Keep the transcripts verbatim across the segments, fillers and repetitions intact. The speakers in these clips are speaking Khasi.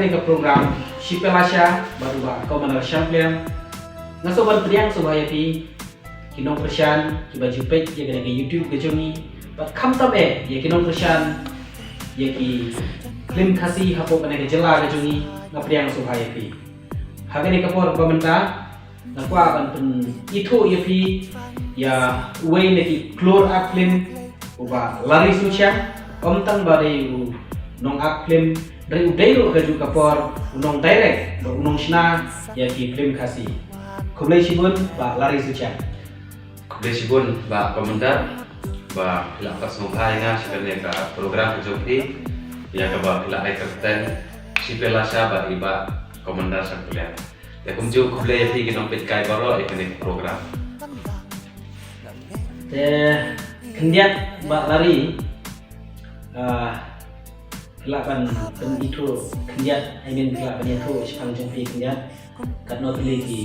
Ka program Shipelasha bad u Bah Commander Shangpliang. Nga sngewbha ban pdiang sngewbha ïa phi ki nongkyrshan kiba ju peit ïa kane ka YouTube ka jong ngi. Bad khamtam eh ïa ki nongkyrshan ïa ki film Khasi hapoh kane ka jylla ka jong ngi, nga pdiang sngewbha ïa phi. Ha kane ka por ba mynta nga kwah ban pynithuh ïa phi ïa uwei na ki klur ak film, u Bah Larry Suchiang. Ym tang ba dei u nong ak film, dei u dei ruh ka juh ka por u nong direct bad u nong shna ïa ki film Khasi. Khublei shibun Bah Larry Suchiang. Khublei shibun Bah Commander ba phi la pat sngewbha ïa nga sha kane ka program ka jong phi, ïa kaba phi la ai kyrteng Shipelasha bad i Bah Commander Shangpliang. Te kumjuh khublei ïa phi ki nongpeitkai baroh ïa kane ka program. Te khyndiat Bah Larry, ah, phi lah ban pynithuh khyndiat, I mean phi lah ban ïathuh shaphang jong phi khyndiat katno tylli ki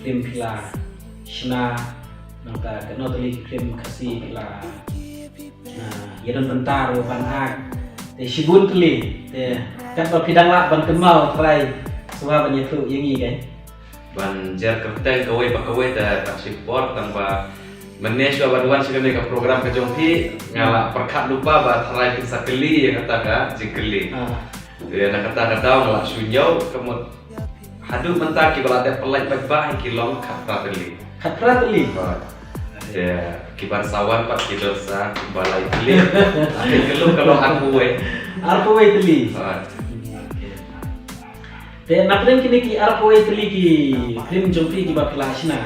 film phi la shna, nangta katno tylli ki film Khasi phi la ïa don bynta ruh ban ak. Te shibun tylli. Te katba phi dang lah ban kynmaw, trai sngewbha ban ïathuh ïa ngi, kan? Ban jer kyrteng kawei pa kawei te tang shipor, tang ba mynne shuwa ban wan sha kane ka program ka jong phi nga la pyrkhat lypa ba trai phin sa kylli ïa kata ka jingkylli. Te na kata ka daw nga la shu ñiew ka mut haduh mynta kiba la dep pynlait paidbah hi ki long khatphra tylli. Khatphra tylli? Te kiban sa wan pat ki don sa kumba lai tylli. Te ka long ka long arphew wei. Arphew wei tylli. Te napdeng kine ki arphew wei tylli ki film jong phi kiba phi la shna,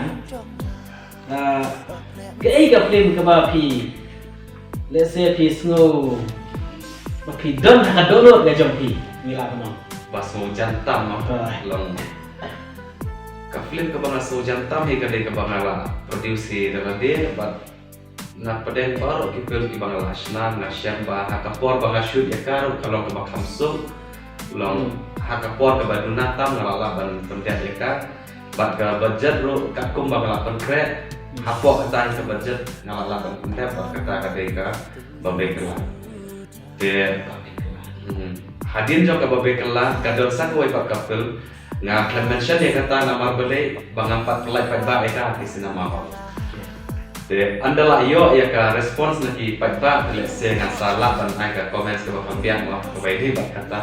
ah, kaei ka film kaba phi, let's say, phi sngew ba phi don ha ka dohnud ka jong phi, ngi lah ban ong? Ba sngew jan tam, no? Long ka film kaba nga sngew jan tam hi ka dei kaba nga la produce hi da lade, bad napdeng baroh ki film kiba nga la shna nga shem ba ha ka por ba nga shoot ïa ka ruh ka long kaba kham suk. Long ha ka por kaba duna tam nga la lah ban pyndep ïa ka. Bad ka budget ruh katkum ba nga la pynkhreh, hapoh kata ka budget nga la lah ban pyndep, bad kata ka dei ka Ba Beikylla. Te hadien jong ka Ba Beikylla ka don sa kawei pat ka film, nga khlem mention ïa kata namar balei ba ngam pat pynlait paidbah ïa ka ha ki cinema hall. Te ynda la ïoh ïa ka response na ki paidbah, te lehse ngan sa lah ban ai ka comments kaba kham biang, kaba ïadei bad kata.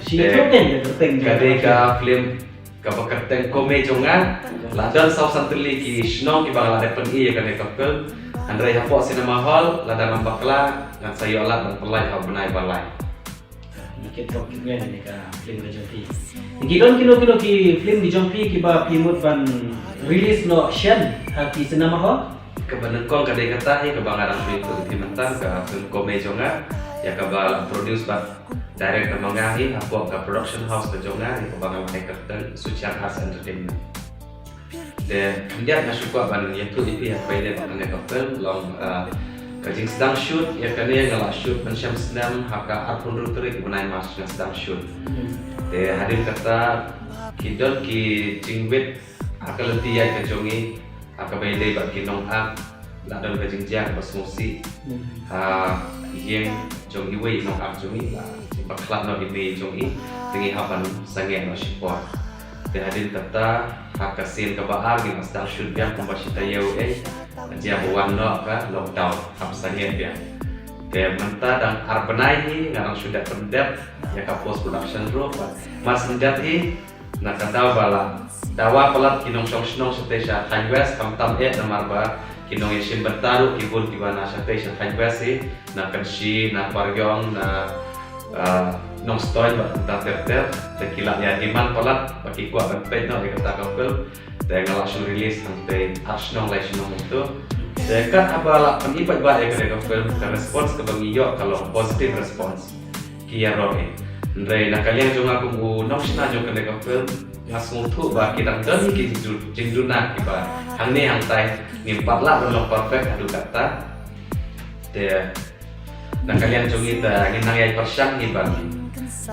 Te ka dei ka film kaba kyrteng Kmie jong nga. La don saw san tylli ki shnong kiba la dep pyni ïa kane ka film. Hynrei hapoh cinema hall lada ngam bakla ngan sa ïoh lad ban pynlait ha u bnai ba lai. Nga kit pop kit ngan ïa ka film ka jong phi. Ki don kino kino ki film ki jong phi kiba phi mut ban release noh shen ha ki cinema hall? Kaba nyngkong ka dei kata hi kaba nga dang shu ïathuh ïa phi mynta, ka film Kmie jong nga, ïa kaba la produce bad direct da ma nga hi hapoh ka production house ka jong nga, ïa kaba nga la ai kyrteng Suchiang Arts Entertainment. Te khyndiat nga shu kwah ban ïathuh ïa phi ha kaba ïadei bad kane ka film, long, ah, ka jingsdang shoot ïa kane nga la shoot mynshem snem, ha ka arphew hynriew tarik u bnai March nga sdang shoot. Te hadien kata ki don ki jingwit ha ka lynti ïaid ka jong ngi, ha kaba ïadei bad ki nongak, la don ka jingjia kaba sngewsih ha ïing jong iwei i nongak jong ngi, la bakhlad noh i mei jong ngi, te ngi hap ban sangeh noh shipor. Te hadien kata ha ka scene kaba ar ngi la sdang shoot biang kumba shi taïew ei, ka jia ba wan noh ka lockdown, hap sangeh biang. Te mynta dang ar bnai hi nga dang shu dep pyndep ïa ka post production ruh, bad mar shen dep hi na ka daw ba la dawa palat ki nongshong shnong shatei sha Thaiñ West, khamtam eh namar ba ki nongïashim bynta ruh ki bun kiba na shatei sha Thaiñ West hi, na Kynshi, na Pariong, na, ah, Nongstoiñ bad kumta ter ter. Te ki la ïa demand palat ba ki kwah ban peit noh ïa kata ka film. Te nga la shu release hangtei ar shnong lai shnong kumto. Te kat haba la pyni paidbah ïa kata ka film, ka response kaba ngi ïoh ka long positive response. Ki ïaroh hi. Hynrei na ka liang jong nga kum u nongshna jong kane ka film, nga sngewthuh ba ki dang don hi ki jingdu-, jingduna kiba hangne hangtai, ngim pat lah ban long perfect haduh katta. Te na ka liang jong ngi te ngin nang ïai pyrshang hi ban,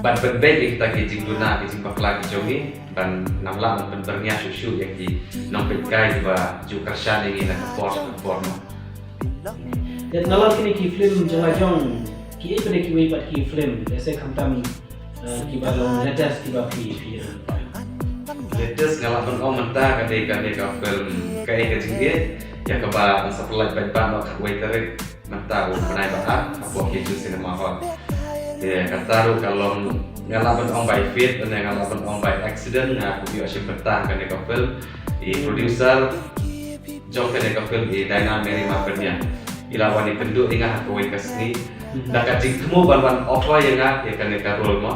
ban pynbeit ïa kita ki jingduna ki jingbakla ki jong ngi, ban nang lah ban pynbyrngia shuh shuh ïa ki nongpeitkai kiba ju kyrshan ïa ngi na ka por sha ka por noh. Te nalor kine ki film jong la jong, kiei pat kiwei pat ki film, jaisew khamtam Kiba long latest kiba phi phi. Latest nga lah ban ong mynta ka dei ka dei ka film Kaei Ka Jingïeit, ïa kaba sa pynlait paidbah noh khatwei tarik mynta u bnai ba ar hapoh K G Cinema Hall. Te kata ruh ka long nga lah ban ong by fate ne nga lah ban ong by accident nga ïoh shim bynta kane ka film. I producer jong kane ka film i Diana Mary Marpenia. I la wan ïakynduh ïa nga ha kawei ka sngi da ka jingthmu ban wan offer ïa nga ïa kane ka role mo.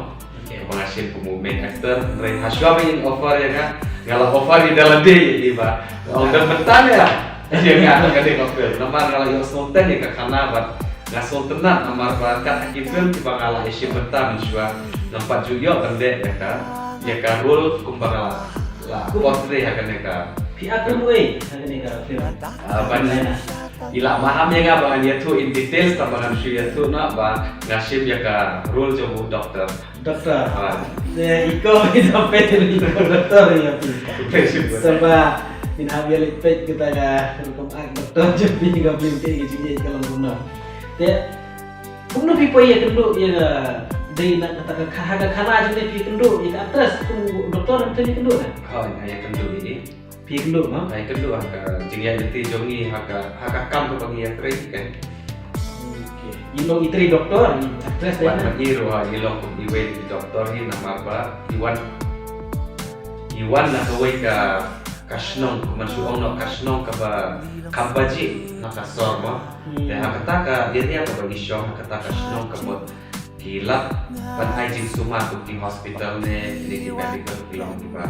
Ba nga shim kum u main actor, hynrei hashwa ba in offer ïa nga, nga la offer ïa da lade ïa i ba nga ong don bynta ïa ïa nga ha kane ka film. Namar nga la ïoh sngewthuh ïa ka khana bad nga sngewtynnat namar ba kat ha ki film kiba nga la ïashim bynta mynshuwa ngam pat ju ïoh ban leh ïa ka ïa ka role kumba nga la la portray ha kane ka. Phi act kum uei ha kane ka film? Ah, ban i la maham ïa nga ba ngan ïathuh in details tang ba ngan shu ïathuh noh ba nga shim ïa ka role jong u doctor. Doctor. Ah. Te i ko i da peit i ko doctor ïa phi. Peit shu. Sa ba in hap ïa leit peit kita ka rukom act doctor jong phi ka film Kaei Ka Jingïeit ka long kumno. Te kumno phi poi ïakynduh ïa ka dei na kata ka kha ka khana jong ne phi ïakynduh ïa ka actress kum doctor ne phi ïakynduh ne? Hooid, nga ïakynduh ïa i. Phi ïakynduh ma? Nga ïakynduh ha ka jingïaid lynti jong ngi ha ka ha ka kam kaba ngi ïatrei kan. Okay. I long i trei doctor, i actress. Wat ma i ruh i long kum iwei i doctor hi namar ba i wan i wan na kawei ka ka shnong, kumba shu ong noh ka shnong kaba kham bajih na ka sor mo. Te ha kata ka area kaba i shong ha kata ka shnong kaba ki lap ban ai jingsumar kum ki hospital ne kine ki medical ki long kiba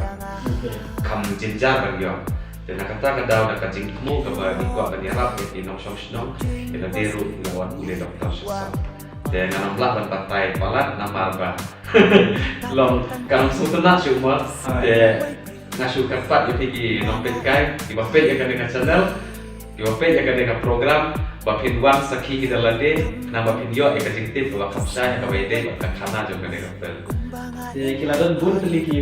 kham jynjar ban ïoh. Te na kata ka daw da ka jingthmu kaba i kwah ban ïarap ïa ki nongshong shnong ïa lade ruh ki la wan pule doctor sha sor. Te ngan ym lah ban batai palat namar ba long ka long sngewtynnat shuh mo. Te nga shu kyrpad ïa phi ki nongpeitkai kiba peit ïa kane ka channel, kiba peit ïa kane ka program, ba phin wan sakhi ki da lade, namar ba phin ïoh ïa ka jingtip kaba kham shai ha kaba ïadei bad ka khana jong kane ka film. Te ki la don bun tylli ki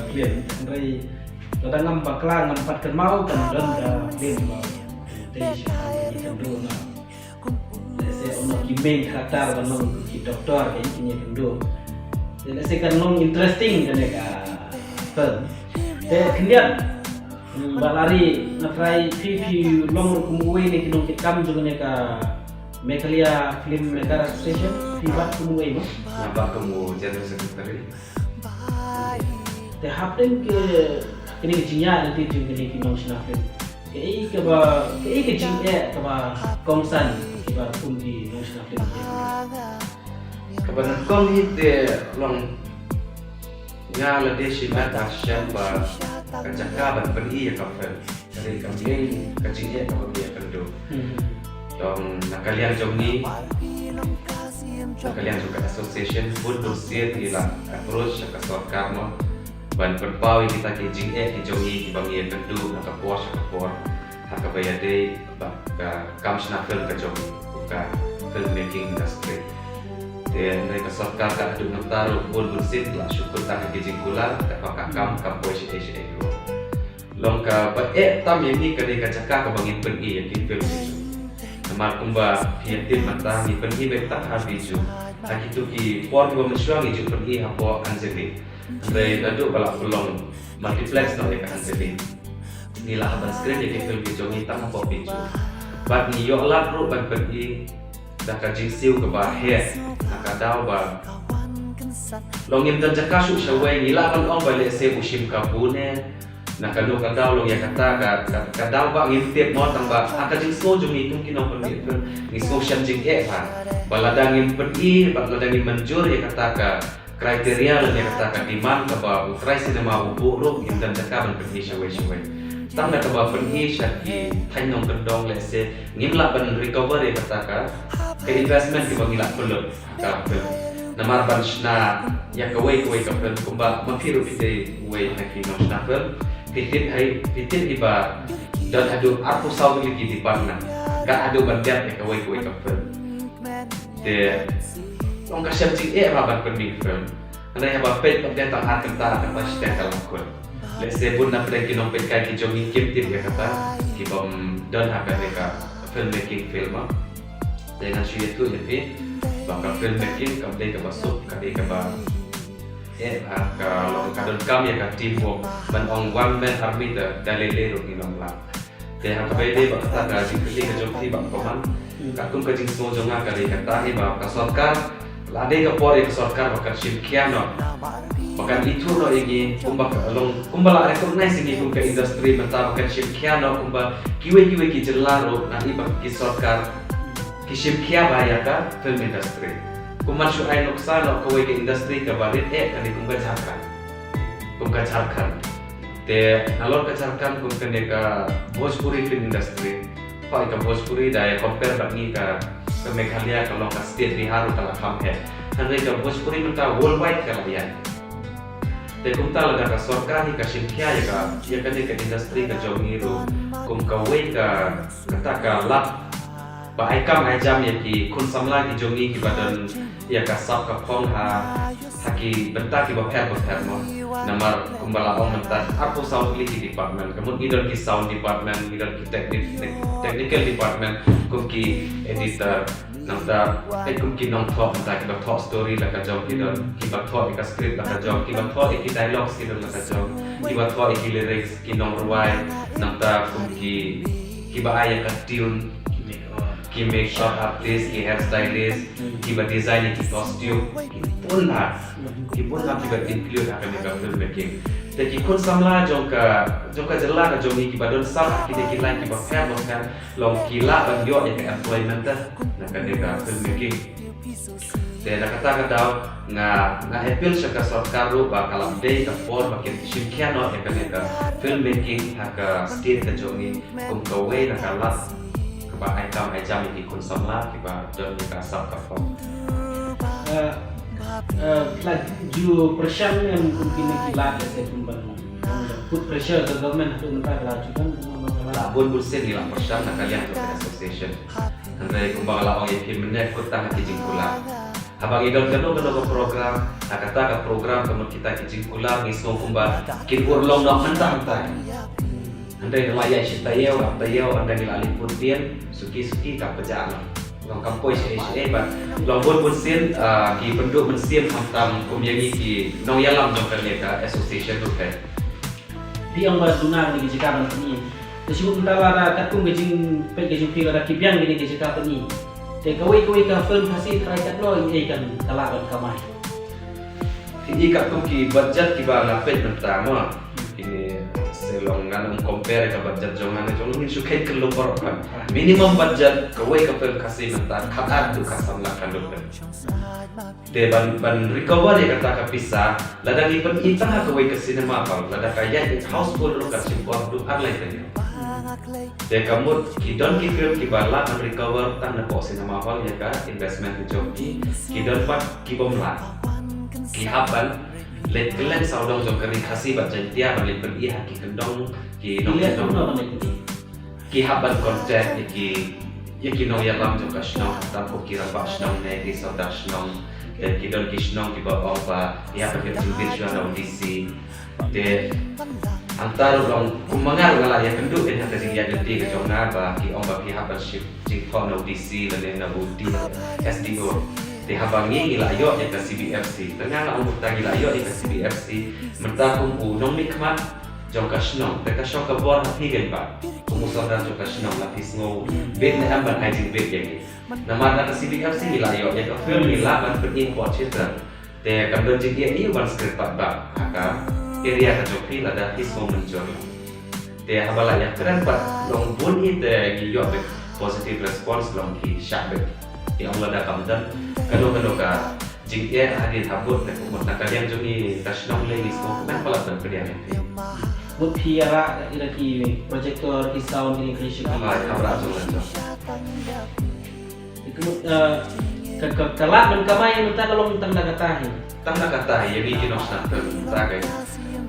film, hynrei lada ngam bakla ngam pat kynmaw kan don da film ba dei shi ha ki film. Lehse ono ki main character ban long ki doctor ka ïa kine kynduh. Lehse kan long interesting kane ka film. Te khyndiat ba lari na trai phi phi long ruh kum uwei ne ki nongkitkam jong kane ka Meghalaya Film Maker Association phi bat kum uwei mo? Nga bat kum u General Secretary. Te hapdeng ke kine ki jingïaid lynti jong kine ki nongshna film. Kaei kaba kaei ka jingeh kaba kongsan kiba kum ki nongshna film. Kaba nyngkong hi te long nga la dei shimet ba shem ba ka jaka ban pyni ïa ka film. Ka dei ka main ka jingeh kaba ngi ïakynduh. Tang na ka liang jong ngi na ka liang jong ka association bun bun sien ngi la approach sha ka sorkar mo ban pynpaw ïa kita ki jingeh ki jong ngi kiba ngi ïakynduh na ka por sha ka por ha kaba ïadei bad ka kam shna film ka jong ngi, ka film making industry. Te hynrei ka sorkar ka haduh mynta ruh bun bun sien la shu kut tang ha ki jingkular kaba ka kam kam poi shaei shaei ruh. Long kaba eh tam ïa ngi ka dei ka jaka kaba ngin pyni ïa ki film ki jong. Namar kumba phi ïa tip mynta ngi pyni beit tang ha Bijou. Ha kito ki por kiba mynshuwa ngi ju pyni hapoh Anjali. Hynrei naduh ba la pynlong multiplex noh ïa ka Anjali, ngi la hap ban screen ïa ki film ki jong ngi tang hapoh Bijou. Bad ngi ïoh lad ruh ban pyni da ka jingsiew kaba heh na ka daw ba long ngim don jaka shuh shawei, ngi lah ban ong ba lehse u shim kabu ne na kano ka daw long ïa kata ka, ka, ka daw ba ngim tip mo, tang ba ha ka jingsngew jong ngi kum ki nongpynmih film ngi sngewsih jingeh ba lada ngim pyni bad lada ngim mynjur ïa kata ka criteria lane kata ka demand kaba u trai cinema u buh ruh ngim don jaka ban pyni shawei shawei. Tang da kaba pyni sha ki thaiñ nongkyndong lehse ngim lah ban recover ïa kata ka, ka investment kiba ngi la pynlut ha ka film. Namar ban shna ïa kawei kawei ka film kumba ma phi ruh phi dei uwei na ki nongshna film. Phi tip hi, phi tip hi ba don haduh arphew saw tylli ki department. Kat haduh ban dep ïa kawei kawei ka film. Te long ka shem jingeh ba ban pynmih film. Hynrei haba peit pat dei tang ar kynta ar kynta shiteng ka la kut. Lehse bun na pdeng ki nongpeitkai ki jong ngi kim tip ïa kata ki bym don ha kane ka film making field mo. Te ngan shu ïathuh ïa phi ba ka film making kam dei kaba suk, ka dei kaba Eh, ha, ka long ka donkam ïa ka teamwork, ban ong one man army te da lei lei ruh ngin ym lah. Te ha kaba ïadei bad kata ka jingkylli ka jong phi Bah Komang, katkum ka jingsngew jong nga ka dei kata hi ba ka sorkar, la dei ka por ïa ka sorkar ba kan shim khia noh, ba kan ithuh noh ïa ngi kumba ka long, kumba la recognize ïa ngi kum ka industry mynta ba kan shim khia noh kumba kiwei kiwei ki jylla ruh, nga i ba ki sorkar ki shim khia bha ïa ka film industry. Kum ban shu ai nuksa noh, kawei ka industry kaba rit eh ka dei kum ka Jharkhand. Kum ka Jharkhand. Te nalor ka Jharkhand kum kane ka Bhojpuri film industry. Pha ka Bhojpuri da ïa compare bad ngi ka, ka Meghalaya ka long ka state Bihar ruh ka la kham heh. Hynrei ka Bhojpuri mynta worldwide ka la ïaid. Te kumta lada ka sorkar hi ka shim khia ïa ka, ïa kane ka industry ka jong ngi ruh kum kawei ka, kata ka lad ba ai kam ai jam ïa ki khun samla ki jong ngi kiba don ïa ka sap ka phong ha, ha ki bynta kiba pher ba pher mo. Namar kumba la ong mynta arphew saw tylli ki department, ka mut ngi don ki sound department, ngi don ki techni-, technical department, kum ki editor, nangta eh kum ki nongthoh mynta kiba thoh story la ka jong ki don, kiba thoh ïa ka script la ka jong, kiba thoh ïa ki dialogues ki don la ka jong, kiba thoh ïa ki lyrics, ki nongrwai, nangta kum ki, kiba ai ïa ka tune, ki makeup artist, ki hairstylist, kiba design ïa ki costume, ki bun bha, ki bun bha kiba include ha kane ka filmmaking. Te ki khun samla jong ka, jong ka jylla ka jong ngi kiba don sap ha kine ki line kiba pher ba pher, long ki lah ban ïoh ïa ka employment te na kane ka filmmaking. Te na kata ka daw nga, nga appeal sha ka sorkar ruh ba ka la dei ka por ba kin shim khia noh ïa kane ka filmmaking ha ka state ka jong ngi kum kawei na ka lad kaba ai kam ai jam ïa ki khun samla kiba don ïa ka sap ka phong. Eh, eh, la ju pyrshang em kum kine ki lad lehse kum ban put pressure ka government haduh mynta ka la ju ban, ban, ban, ban, la bun bun sien ngi la pyrshang na ka liang ka association. Hynrei kumba ka la ong ïa phi mynne kut tang ki jingkular. Haba ngi don kano kano ka program, ha kata ka program ka mut kita ki jingkular ngi sngew kumba kin urlong noh mynta mynta. Hynrei ngi la ïaid shi taïew, ar taïew, hynrei ngi la leit bud dien, suki suki ka pjah noh. Long kam poi shi shi ba long bun bun sien, ah, ki pynduh mynsiem khamtam kum ïa ngi ki nongïalam jong kane ka association ruh. Phi ong ba duna kine ki jaka ban pyni. Te shu mynta lada katkum ka jingpeit ka jong phi lada ki biang kine ki jaka pyni. Te kawei kawei ka film Khasi tharai katno ïa kan ka lah ban kamai. Phi i katkum ki budget kiba nga peit mynta mo. Kine se long ngan ym compare ka budget jong nga jong nga shu kheit kyllum baroh kan. Minimum budget kawei ka film Khasi mynta khatar tu ka samla kan dukkan. Te ban, ban recover ïa kata ka pisa, lada ngi pyni tang ha kawei ka cinema hall, lada ka ïaid housefull ruh ka shim por haduh ar lai taïew. Te ka mut ki don ki film kiba lah ban recover tang na ka cinema hall ïa ka investment ka jong ki, ki don pat ki bym lah. Ki hap ban leit kylleng sawdong jong ka ri Khasi bad Jaintia ban leit pyni ha ki kyndong ki nong kyndong. Ki hap ban contact ïa ki, ïa ki nongïalam jong ka shnong, tang ko ki rangbah shnong ne ki sordar shnong. Te ki don ki shnong kiba ong ba ïa ka jingpynbit shuwa na u D C. Te hangta ruh long kum ma nga ruh nga la ïakynduh ïa ka jingïaid lynti ka jong nga ba ki ong ba ki hap ban shim jingthoh na u D C lane na u D, S D O. Te haba ngi ngi la ïoh ïa ka C B F C. Te nga nga ong mynta ngi la ïoh ïa ka C B F C. Mynta kum u nongmihkhmat jong ka shnong, te ka shong ka bor ha phi kein ba kum u sordar jong ka shnong, la phi sngew bit ne em ban ai jingbit ïa ngi. Namar na ka C B F C ngi la ïoh ïa ka film, ngi lah ban pyni hapoh theater. Te kam don jingeh ïa u ban screen pat ba ha ka area ka jong phi lada phi sngew mynjur. Te haba la ïakren pat long bun hi te ngi ïoh beit positive response, long ki shah beit. Ki ong lada kam don kano kano ka jingeh hadien habud te kumta ka liang jong ngi ka shnong lei ngi sngewkmen palat ban pdiang ïa phi. Mut phi ïarah ïa ki projector, ki sound, ki, ki shi. Hooid, haba rah jong la jong. Ka mut, eh, ka, ka, ka lad ban kamai mynta ka long tang da kata hi. Tang da kata hi, ïa ngi ki nongshna film mynta ka.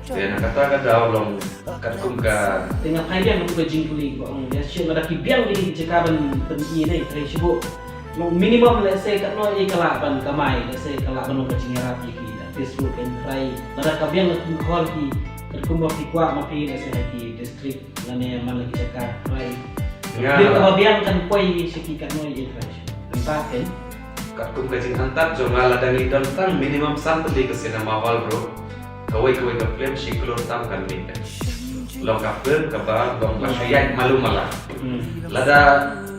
Te na kata ka daw long katkum ka. Te nga phai biang ka jingkylli ba ong ïa shi lada ki biang ki jaka ban pyni ne, te shi bun. Long minimum, let's say, katno ïa ka lah ban kamai, let's say, ka lah ban long ka jingïarap ïa ki artist ruh kan try. Lada ka biang ka hall ki, katkum ba phi kwah ma phi, let's say, ki district lane man la ki jaka try. Nga. Biang kaba biang kan poi ïa shi ki katno ïa try. Tang kan. Katkum ka jinghantat jong nga, lada ngi don tang minimum san tylli ka cinema hall ruh, kawei kawei ka film shi klur tam kan mih. Long ka film kaba long ba shu ïaid malu mala. Hmm. Lada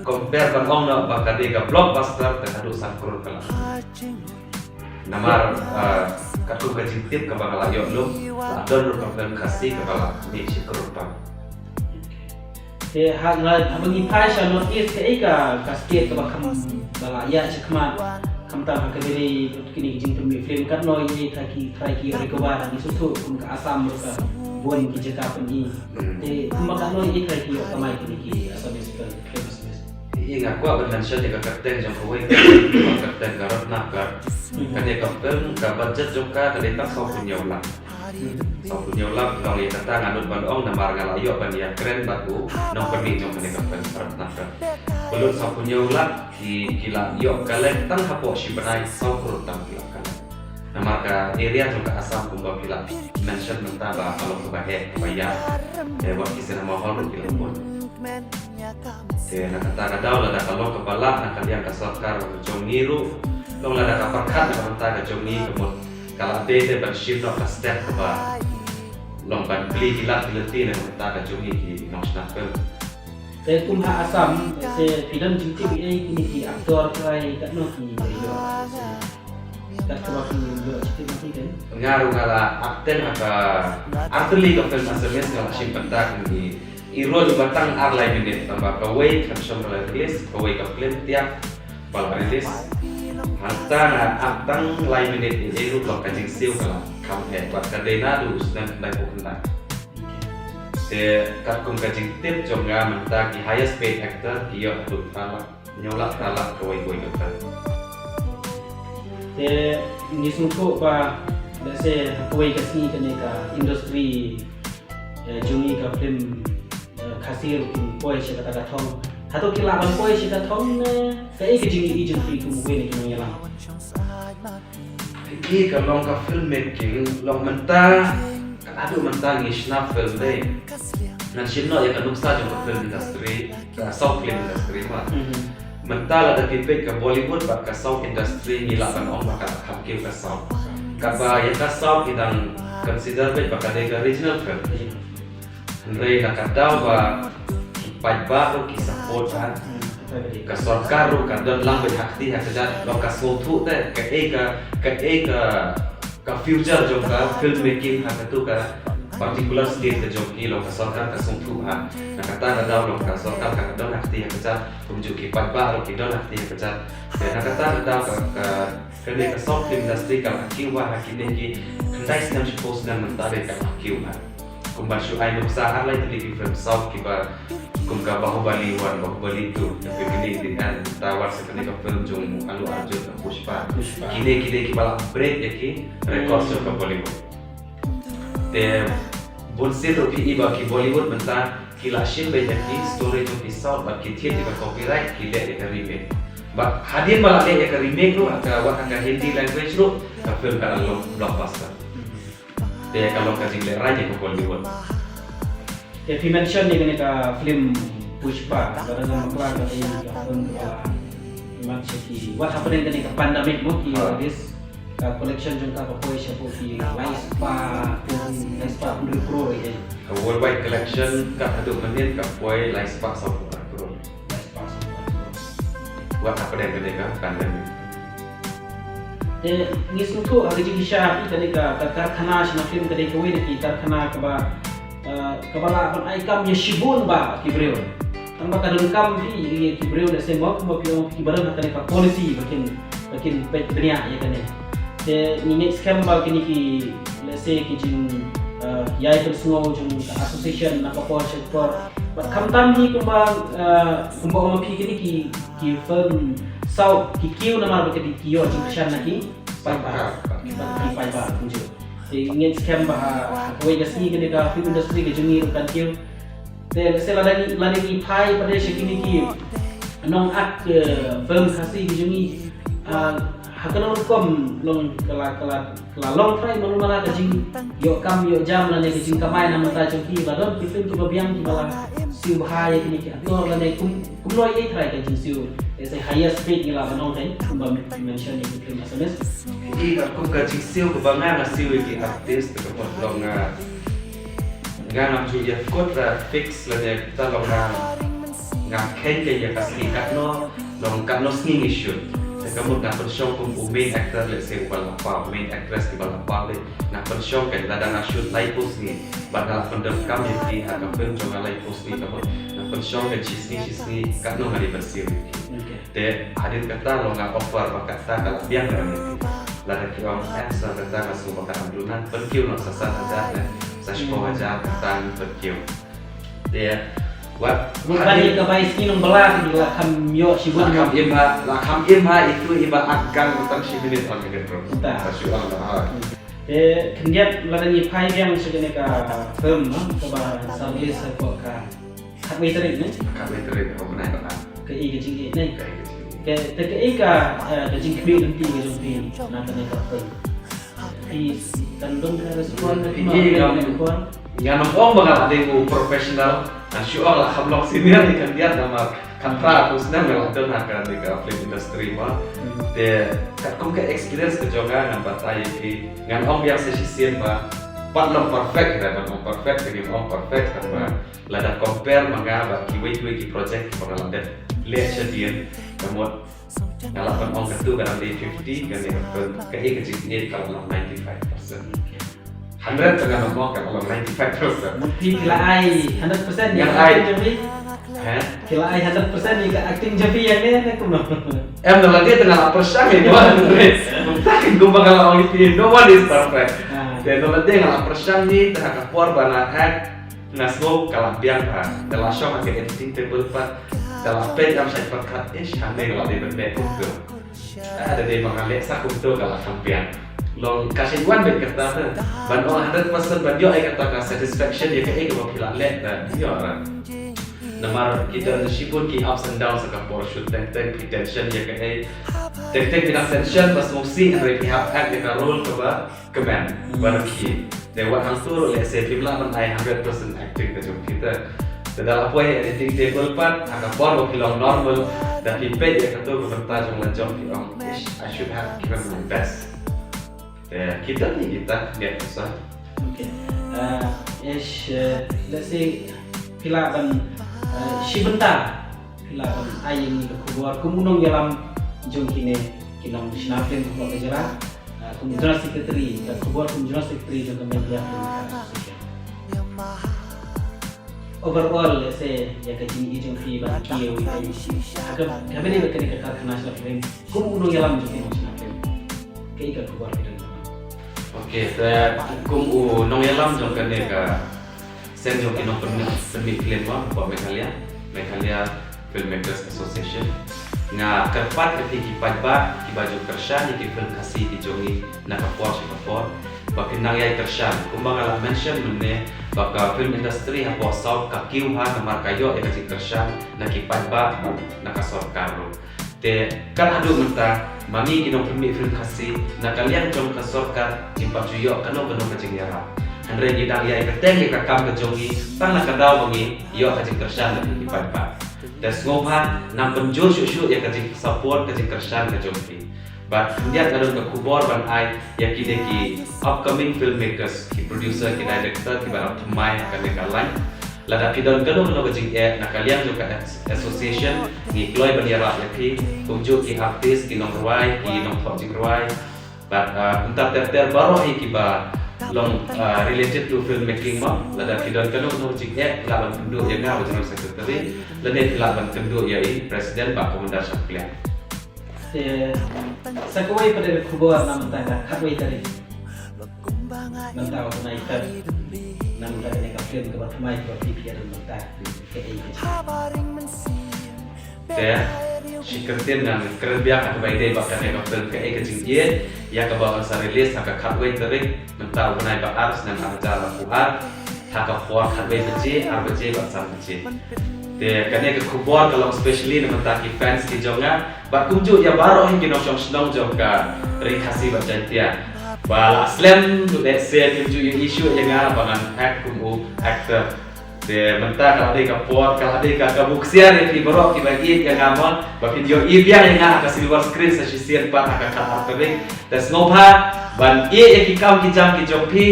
compare ban ong noh ba ka dei ka blockbuster, te haduh san klur ka lah. Namar, ah, katkum ka jingtip kaba nga la ïoh lum, la don ruh ka film Khasi kaba la mih shi klur tam. Te ha nga, haba ngi phai sha North East, kaei ka, ka state kaba kham, ba la ïaid shakhmat, khamtam ha kaba dei kine ki jingpynmih film, katno ïa trai ki, trai ki ïoh recover, ngi sngewthuh kum ka Assam ruh ka bun ki jaka pyni. Hmm. Te kumba katno ïa trai ki ïoh kamai kine ki Assamese film, film Assamese. Ïa nga kwah ban mention ïa ka kyrteng jong kawei, ka kyrteng ka Ratnakar. Hmm. Kane ka film, ka budget jong ka, ka dei tang saw phew hynñiew lak. Saw phew hynñiew lak, long ïa kata nga nud ban ong namar nga la ïoh ban ïakren bad u nongpynmih jong kane ka film Ratnakar. Pynlut saw phew hynñiew lak ki, ki la ïoh collect tang hapoh shi bnai saw klur tam ki la collect. Namar ka area jong ka Assam kumba phi la mention mynta ba ka long kaba heh kaba ïar. Te wat ki cinema hall ruh ki la bun. Te na kata ka daw lada ka long kaba lah na ka liang ka sorkar jong ngi ruh, long lada ka pyrkhat na ka bynta ka jong ngi ka mut ka la dei te ban shim noh ka step kaba long ban plie ki lad ki lynti na ka bynta ka jong ngi ki nongshna film. Te kum ha Assam, te phi don jingtip ei kine ki actor trai katno ki ïoh. Kat kaba phi ïoh jingtip ma phi kan. Nga ruh nga la acting ha ka ar tylli ka film Assamese nga la shim bynta kine ki. Ïa ruh ba tang ar lai minit tang ba kawei kan shong ka la release, kawei ka film tiak ba la release. Hangta nga act tang lai minit ïa ruh ba ka jingsiew ka la kham heh. Bad ka dei naduh u snem khyndai phew khyndai. Te katkum ka jingtip jong nga mynta ki highest paid actor ki ïoh haduh phra lak, hynñiew lak, phra lak kawei kawei ka film. Te ngi sngewthuh ba lehse ha kawei ka sngi kane ka industry, eh, jong ngi ka film, eh, Khasi ruh kin poi sha kata ka thong. Hato ki lah ban poi sha ka thong ne kaei ka jingïohi jong phi kum uwei na ki nongïalam? Phi, ka long ka filmmaking, long mynta, ka haduh mynta ngi shna film dei. Ngan shim noh ïa ka nuksa jong ka film industry, ka South film industry ma. Mhm. Mynta lada phi peit ka Bollywood bad ka South industry ngi lah ban ong ba ka kham kiew ka South. Kaba ïa ka South ngi dang consider beit ba ka dei ka regional film. Mhm. Hynrei na ka daw ba ki paidbah ruh ki support ha. Hmm. Ka sorkar ruh ka don lang beit ha kti ha kjat, long ka sngewthuh te kaei ka, kaei ka, ka future jong ka filmmaking ha katu ka particular state ka jong ki, long ka sorkar ka sngewthuh ha. Na kata ka daw long ka sorkar ka don ha kti ha kjat, kumjuh ki paidbah ruh ki don ha kti ha kjat. Te na kata ka daw ka, ka, kane ka South film industry ka la kiew ha kine ki khyndai snem shiphew snem mynta dei ka la kiew ha. Kumba shu ai nuksa ar lai tylli ki film South kiba kum ka Bahubali one, Bahubali two, ka film kine ki dei ta wat sa kane ka film jong Allu Arjun ka Pushpa. Pushpa. Kine, kine kiba la break ïa ki record jong ka Bollywood. Te bun sien ruh phi i ba ki Bollywood mynta ki la shim beit ïa ki story jong ki South bad ki thied ïa ka copyright ki leh ïa ka remake. Bad hadien ba la leh ïa ka remake ruh ha ka, wat ha ka Hindi language ruh ka film ka la long blockbuster. Te ka long ka jinglehrain ïa ka Bollywood. Te phi mention ïa kane ka film Pushpa, lada ngam bakla ka dei ka film kaba la imat sha ki, wat hapdeng kane ka pandemic mo ki release, ka collection jong ka ka poi shapoh ki lai spah, lai spah hynriew klur ïa. Ka worldwide collection ka haduh mynnin ka poi lai spah sawphew ar klur. Wat hapdeng kane ka pandemic. Te ngi sngewthuh ha ka jingshisha kane ka, ka karkhana shna film ka dei kawei na ki karkhana kaba, eh, kaba lah ban ai kam ïa shibun bah ki briew. Tang ba ka donkam phi ïa ki briew lehse mo kumba phi ong phi ba don ha kane ka policy ba kin, ba kin peit bniah ïa kane. Te ngi ngeit skhem ba kine ki lehse ki jing, eh, ïai pynsngew jong ka association na ka por sha ka por. Bad khamtam hi kumba, eh, kumba ong ma phi kine ki, ki film South ki kiew namar ba ki dei ki ïoh jingkyrshan na ki paidbah. Bad ki paidbah kumjuh. Te ngi ngeit skhem ba ha kawei ka sngi kane ka film industry ka jong ngi ruh kan kiew. Te lehse lada ngi, lada ngi phai pat sha kine ki nong act, eh, film Khasi ki jong ngi, ah, ha kano rukom long ka la, ka la, ka la long trai malu mala ka jingïoh kam ïoh jam lane ka jingkamai na mynta jong ki, ba don ki film kiba biang kiba la siew bha ïa kine ki actor lane kum, kumno ïa trai ka jingsiew It's the highest paid ngi lah ban ong, kumba mention ïa ki film Assamese. Ïa ka kum ka jingsiew kaba nga nga siew ïa ki artist, ka mut long nga, nga ngam ju ïa kut ra fix lane kata long nga, nga kheiñ ka ïa ka sngi katno, long katno sngi ngi shoot. Te ka mut nga pynshong kum u main actor, let's say uba lypa, main actress kiba lypa, te nga pynshong ka lada nga shoot laiphew sngi bad nga la pyndonkam ïa ki ha ka film jong nga laiphew sngi, ka mut nga pynshong ka shi sngi shi sngi katno nga dei ban siew ïa ki. Te hadien kata long nga offer ba kata ka la biang na ngi. Lada ki ong eh, sa kata nga sngew ba ka dang duna, pynkiew noh sa san hajar ne sa shiphew hajar, kata ngi pynkiew. Te wat hadien ka bai sngi nong bala ki la kham ïoh shi bun, la kham im ha, la kham im ha itu iba at gang tang shi minit on ka drum. Sa shu ong ha. Te khyndiat lada ngi phai biang sha kane ka film, no, kaba sa release ha ka khatwei tarik ne? Khatwei tarik, oh, bnai ba. Ka i ka jingïeit ne? Ka i ka jingïeit. Ka, te ka i ka, eh, ka jingkhmih lynti ka jong phi na kane ka film. Phi kan don ka respond, phi kan don ka respond. Ngan ym ong ba nga la dei u professional, ngan shu ong la kham long senior ïa khyndiat namar khatphra arphew snem nga la don ha kane ka film industry ma. Te katkum ka experience ka jong nga ngan batai ïa phi, ngan ong biang sa shisien ba pat long perfect, ban ong perfect, ka ngim ong perfect, namar lada compare ma nga bad kiwei kiwei ki project kiba nga la dep leh shadien, ka mut nga lah ban ong katu ka dang dei fifty, kane ka film, ka i ka jingïeit ka la long ninety-five percent. Hundred te ngan ym ong ka la long ninety-five percent. Phi ki la ai hundred percent ïa ka acting jong phi? He? Ki la ai hundred percent ïa ka acting jong phi ïa ne, ne kumno? Em, na lade te nga la pyrshang ïa ka. Kumta kumba nga la ong ïa phi, no one is perfect. Te na lade nga la pyrshang ïa, te ha ka por ba nga act, nga sngew ka la biang bha. Te la shong ha ka editing table pat, te la peit, ngam shait pyrkhat, ish, hangne nga la dei ban beh kumto. Ah, da dei ba nga leh sa kumto ka la kham biang. Long ka shait wan beit kata te ban ong hundred percent ban ïoh ïa kata ka satisfaction ïa kaei kaba phi la leh te, ïoh ra. Namar ki don shibun ki ups and downs ha ka por shoot, teng teng phi tension ïa kaei, teng teng phi dang tension ba sngewsih, hynrei phi hap act ïa ka role kaba kmen, ba rkhie. Te wat hangto ruh lehse phim lah ban ai hundred percent acting ka jong phi te. Te da la poi ha editing table pat, ha ka por ba phi long normal, da phi peit ïa kato ka bynta jong la jong phi ong, ish, I should have given my best. Te kita ni kita biang sa. Okay. Ah, ish, eh, let's say phi lah ban, eh, shi bynta phi lah ban ai ïa ngi ka khubor kum u nongïalam jong kine ki nongshna film hapoh ka jylla, ah, kum u General Secretary, ka khubor kum u General Secretary jong ka Meghalaya Film Association. Overall, let's say, ïa ka jingïeit jong phi ban kiew ïa ka, ha ka, ka bynta kane ka karkhana shna film, kum u nongïalam jong ki nongshna film, kaei ka khubor phi don? Okay, te kum u nongïalam jong kane ka seng jong ki nongpynmih, pynmih film hapoh Meghalaya, Meghalaya Filmmakers Association, nga kyrpad ïa phi ki paidbah kiba ju kyrshan ïa ki film Khasi ki jong ngi na ka por sha ka por, ba phin nang ïai kyrshan. Kumba nga la mention mynne, ba ka film industry hapoh South ka kiew bha namar ka ïoh ïa ka jingkyrshan na ki paidbah, na ka sorkar ruh. Te kat haduh mynta, ma ngi ki nongpynmih film Khasi, na ka liang jong ka sorkar, ngim pat ju ïoh kano kano ka jingïarap. Hynrei ngi dang ïai bteng ïa ka kam ka jong ngi tang na ka daw ba ngi ïoh ka jingkyrshan na ki paidbah. Te sngewbha nang pynjur shuh shuh ïa ka jingsupport, ka jingkyrshan ka jong phi. Bad khyndiat nga don ka khubor ban ai ïa kine ki upcoming filmmakers, ki producer, ki director kiba dang thymmai ha kane ka line. Lada phi don kano kano ka jingeh na ka liang jong ka as-, association, ngi kloi ban ïarap ïa phi, kumjuh ki artist, ki nongrwai, ki nongthoh jingrwai. Bad, ah, kumta ter ter baroh hi kiba long, ah, related to filmmaking mo. Lada phi don kano kano ka jingeh, phi lah ban kynduh ïa nga, u General Secretary, lane phi lah ban kynduh ïa i President Bah Commander Shangpliang. Te sa kawei pat ka khubor na mynta ka khatwei tarik. Mynta u bnai Feb. Na mynta kane ka film kaba thymmai kaba phi phi ïa don mynta. Kaei ka jingeh? Te shi kyntien ngan kren biang ha kaba ïadei bad kane ka film Kaei ka Jingïeit, ïa kaba yn sa release ha ka khatwei tarik mynta u bnai ba ar snem ar hajar arphew ar, ha ka por khatwei baje, ar baje bad san baje. Te kane ka khubor ka long specially na bynta ki fans ki jong nga bad kumjuh ïa baroh hi ki nongshong shnong jong ka Ri Khasi bad Jaiñtia ba la slem, let's say, kumjuh ïa issue ïa nga ba ngan act kum u actor. Te mynta ka la dei ka por, ka la dei ka, ka buh ksiar ïa phi baroh kiba ïeit ïa nga mo, ba phin ïohi biang ïa nga ha ka silver screen sa shisien pat ha ka khatar tarik. Te sngewbha ban ïeit ïa ki kam ki jam ki jong phi,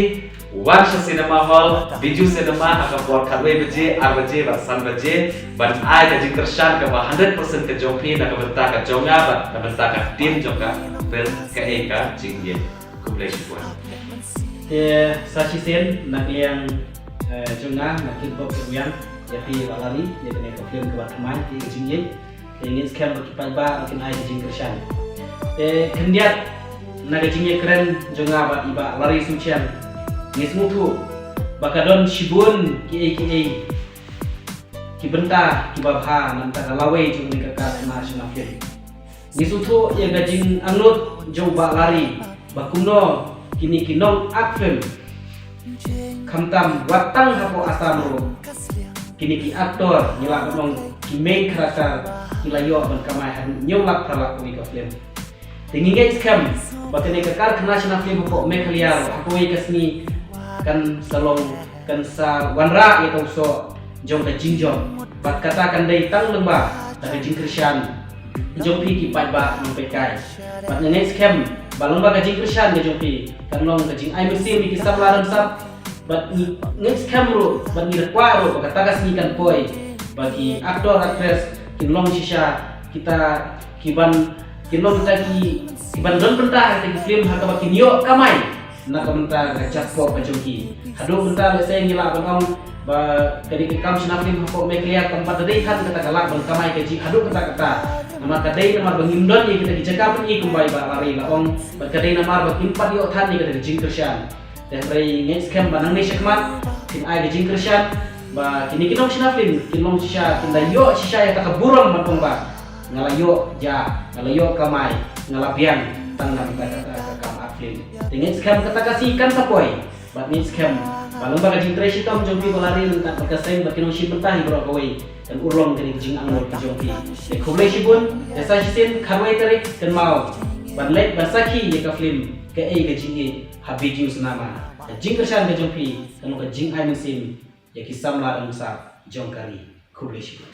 wan sha cinema hall, Bijou Cinema ha ka por khatwei baje, ar baje bad san baje, ban ai ka jingkyrshan kaba hundred percent ka jong phi na ka bynta ka jong nga bad na ka bynta ka team jong ka film Kaei Ka Jingïeit. Khublei shibun. Te sa shisien na ka liang, eh, jong nga, nga kyrpad ïa phi Bah Larry ïa kane ka film kaba thymmai, Kaei Ka Jingïeit. Te ngin skhem ba ki paidbah kin ai ka jingkyrshan. Te khyndiat na ka jingïakren jong nga bad i Bah Larry Suchiang, ngi sngewthuh ba ka don shibun kiei kiei ki bynta kiba bha na ka bynta ka lawei jong kane ka karkhana shna film. Ngi sngewthuh ïa ka jingangnud jong Bah Larry ba kumno kine ki nong act film, khamtam wat tang hapoh Assam ruh, kine ki actor, ngi lah ban ong ki main character, ki la ïoh ban kamai haduh hynñiew lak phra lak kawei ka film. Te ngi ngeit skhem ba kane ka karkhana shna film hapoh Meghalaya ruh ha kawei ka sngi kan sa long, kan sa wanrah ïa ka u soh jong ka jingjop. Bad kata kan dei tang lyngba da ka jingkyrshan jong phi ki paidbah nongpeitkai. Bad nga ngeit skhem ba lyngba ka jingkyrshan ka jong phi kan long ka jingai mynsiem ïa ki samla rynsan. Bad ngi ngeit skhem ruh, bad ngi da kwah ruh ba kata ka sngi kan poi ba ki actor actress kin long shisha kita ki ban, kin long kita ki, ki ban don bynta ha kita ki film ha kaba kin ïoh kamai na ka bynta ka jingpop ka jong ki. Haduh mynta lehse ngi lah ban ong ba kane ka kam shna film hapoh Meghalaya kam pat da dei than kata ka lad ban kamai ka jing haduh katta katta. Namar ka dei namar ba ngim don ïa kita ki jaka pyni kumba i Bah Larry la ong, bad ka dei namar ba kim pat ïoh than ïa kita ki jingkyrshan. Te hynrei ngeit skhem ba nangne shakhmat kin ai ka jingkyrshan ba kine ki nongshna film kin long shisha, kin da ïoh shisha ïa kata ka burom ban ong ba nga la ïoh ïa, nga la ïoh kamai, nga la biang tang na ka, ka, ka, ka kam act film. Te ngeit skhem kata ka sngi kan sa poi. Bad ngeit skhem ba lyngba ka jingtrei shitom jong phi Bah Larry lem bad ka seng bad ki nongshim bynta hi baroh kawei kan urlong kane ka jingangnud ka jong phi. Te khublei shibun, te sa shisien khatwei tarik kynmaw ban leit ban sakhi ïa ka film Kaei Ka Jingïeit ha Bijou Cinema. Ka jingkyrshan ka jong phi kan long ka jingai mynsiem ïa ki samla rynsan jong ka ri. Khublei shibun.